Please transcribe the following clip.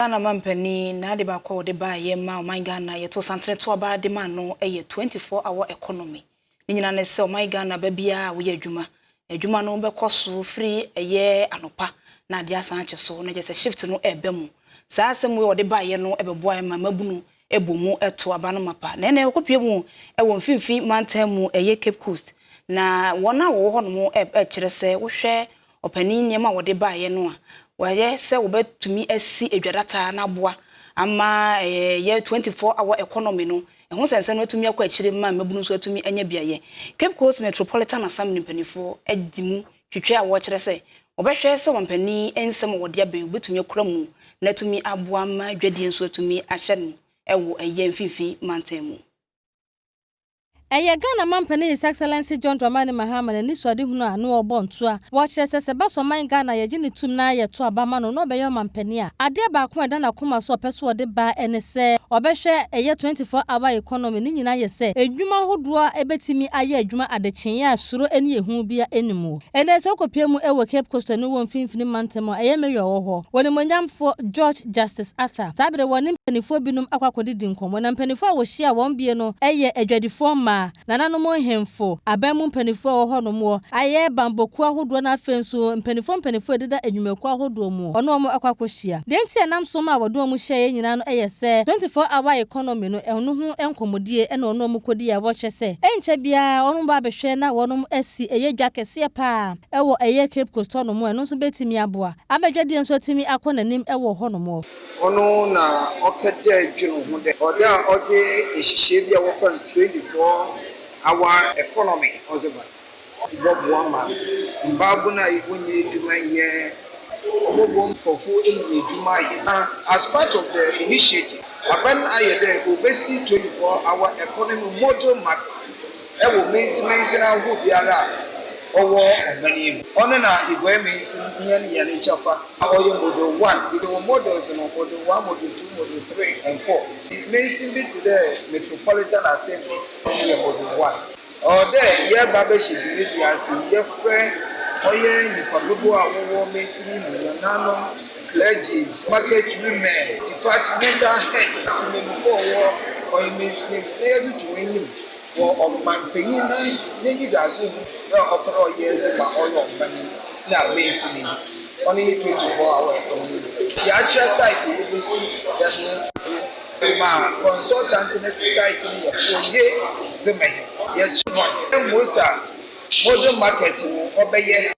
Ghana mampanin n'ade baako a wɔde baeɛ ma ɔman Ghana yɛto santene to aba de ma no yɛ 24 hour economy. Ne nyinaa ne sɛ ɔman Ghana baabiara a woyɛ adwuma, adwuma no bɛkɔ so firi ɛyɛ anɔpa na adeɛ asan akye so na kyerɛ sɛ shift no ɛreba mu. Saa asɛm wei wɔde baeɛ no ɛbɛboa ma mabunu ɛbɔ mu ɛto aba no mapa. Na ɛnɛ wɔkɔpie mu ɛwɔ Mfimfini Mantam mu, ɛyɛ Cape Coast, na wɔn a wɔwɔ hɔnom ɛkyerɛ sɛ wohwɛ ɔpanin nneɛma a wɔde baeɛ no a, wɔyɛ sɛ wɔbɛtumi asi adwadata no aboa ama ɛyɛ 24 hour economy no ɛho sɛnsɛn no atumi akɔ akyire ma mmabunu nso atumi anya beaeɛ. Cape Coast Metropolitan Assembly mpanimfoɔ adi mu twitwa a wɔkyerɛ sɛ wɔbɛhwɛ sɛ wɔn panin nsɛm a wɔde abɛn wɔbɛtumi akura mu na atumi aboa ma dwadie nso atumi ahyɛ no ɛwɔ ɛyɛ Mfimfini Mantam mu. Ɛyɛ Ghana mampanin, His Excellency John Dramani Mahama, n'ani suadehunu a na ɔbɔ ntoa wɔkyerɛ sɛ ba ɔman Ghana yɛgye ne tum na yɛto aba ma no na ɔbɛyɛ ɔmampanin a, adeɛ baako a ɛda n'akoma so ɔpɛ so ɔde ba ɛne sɛ ɔbɛhwɛ ɛyɛ 24 hour economy. Ne nyinaa yɛ sɛ edwuma ahodoɔ a ɛbɛtumi ayɛ adwuma adekyeeɛ a soro ne ehu bia anim. Ɛnɛ sɛ ɔkɔpie mu ɛwɔ Cape Coast ne wɔ Mfimfini Mantam a ɛyɛ mayor wɔ hɔ, wɔnimonyamfoɔ George Justice Arthur, saa bere wɔne mpanimfoɔ binom akɔ akɔdidi nkɔmmɔ. Na mpanimfoɔ a wɔhyia wɔn bie no ɛyɛ adwadifoɔ mmaa, nananom nhemfo, aban mu mpanimfoɔ a wɔwɔ hɔnom, wɔ ayɛ bambokuo ahodoɔ no, afei nso mpanimfoɔ a ɛdeda adwumakuo ahodoɔ mu, ɔno wɔn akɔ akɔhyia. Deɛ nti ɛnam so ma a wɔde wɔn hyɛeɛ nyinaa no ɛyɛ sɛ 24 hour economy no ɛno ho nkɔmmɔdie ɛna ɔno wɔn kɔdi a wɔkyerɛ sɛ ɛnkyɛ biara wɔn ba abɛhwɛ na wɔn asi ɛyɛ dwa kɛseɛ paa ɛwɔ ɛyɛ Cape Coast hɔnom. Ɛno nso bɛtumi aboa abɛdwadeɛ nso atumi akɔ n'anim ɛwɔ hɔnom. Ɔno na ɔkɛdɛ dwene ho dɛ ɔda a ɔdze nhyehyɛe bi a wɔfa no 24 hour economy ɔdze ba bɔboa ma mbaabo no a wɔnyɛ adwuma yɛ, ɔbɔboa nkurɔfo anya adwuma ayɛ. Na as part of the initiative, aban ayɛ dɛ obesi 24 hour economy model market ɛwɔ mansin ahorow biara a ɔwɔ ɔman yi mu. Ɔno na Iguae Mansin yɛn yɛn kyɛfa a ɔyɛ model one. Wɔ models no, model one, model two, model three and four. Mansin bi te dɛ Metropolitan Assemblies yɛ model one. Ɔwɔ dɛ yɛba bɛhyɛ dwumadi ase, yɛfrɛ ɔyɛ nipa dodoɔ a wɔwɔ mansin yi mu, nananom, clergies, market women, departmental heads, tìmɛmufo a wɔwɔ ɔyɛ mansin mu, na yɛdze to wɔn anim wɔ ɔmanpanyin na n'enyidaso ho na ɔpɛ dɛ ɔyɛ dze ma ɔyɛ ɔman yi na mansin yi. Ɔno yɛ 24 hour economy. Yɛakyerɛ site a yɛbɛsi ɛdan no ma consultant ne site no yɛ oye dze ma yɛn. Yɛkye hɔ mmosa model market no ɔbɛyɛ.